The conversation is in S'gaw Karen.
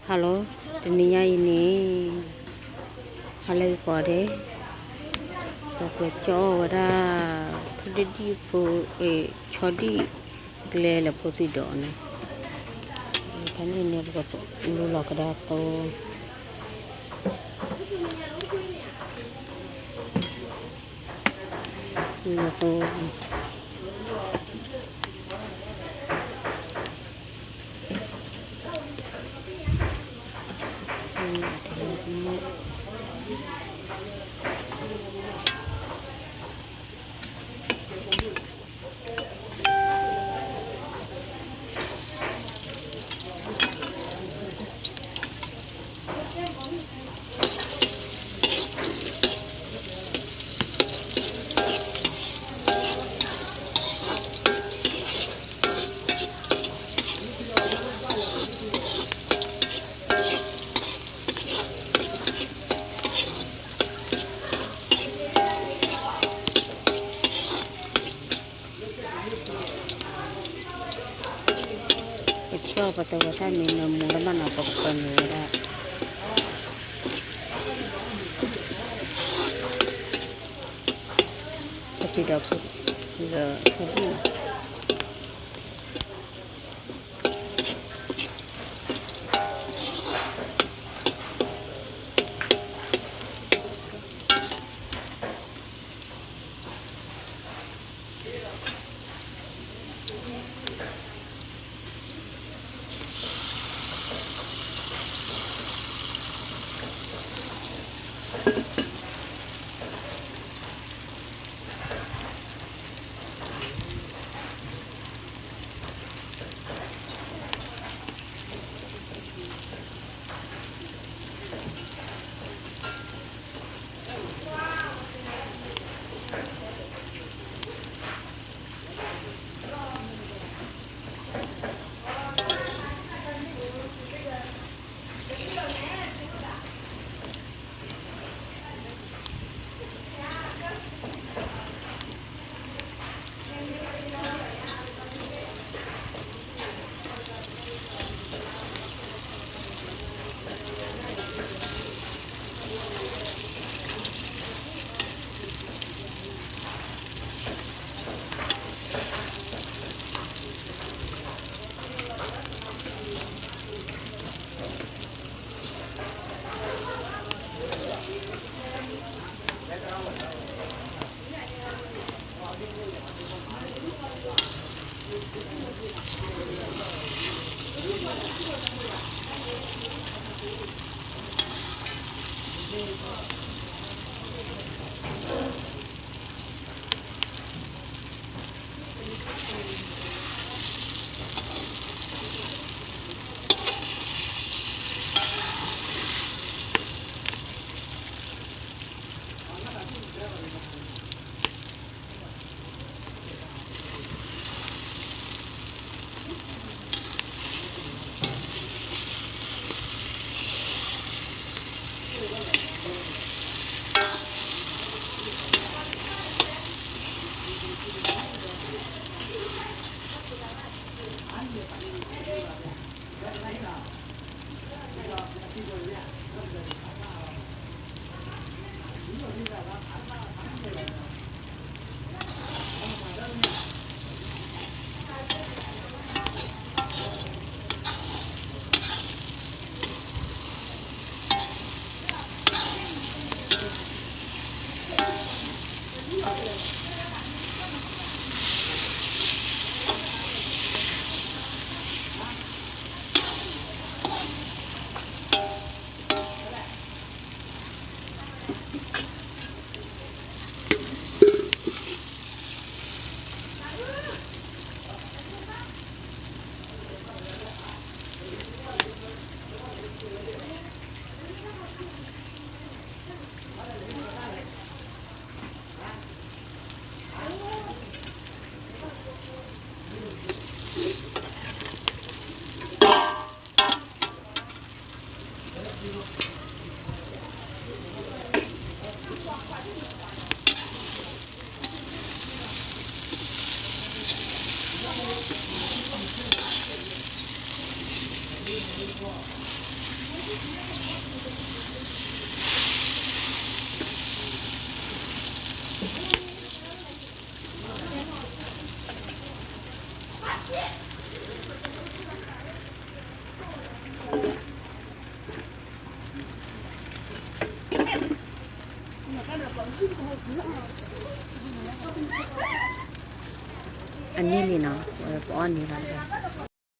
Hello, တနံၤညါအံၤန့ၣ် ဟါလၢဂ့ၤကိးဂၤဒဲး, ပကကၠီအီၣ်ဝဲဒၣ် ထူဒံၣ်ဒံၣ်ဖိ, ဆီဒံၣ်ကျဲလၢဖိသွံၣ်ဒီးန့ၣ်, ဖဲန့ၣ်န့ၣ် ပကလူလီၤကဒါသိ လူလီၤသိ ပကၠီပတဝဲတၢ်မံၤနၢမူလၢမးနီၤ ပကပၢနုာ်ဝဲဒၣ် ပတုၤဒီး လၢဖိဒံၣ်နီၤ. အန့ၣ်လံနီၤ, ပအီၣ်န့ၢ်လီၤ.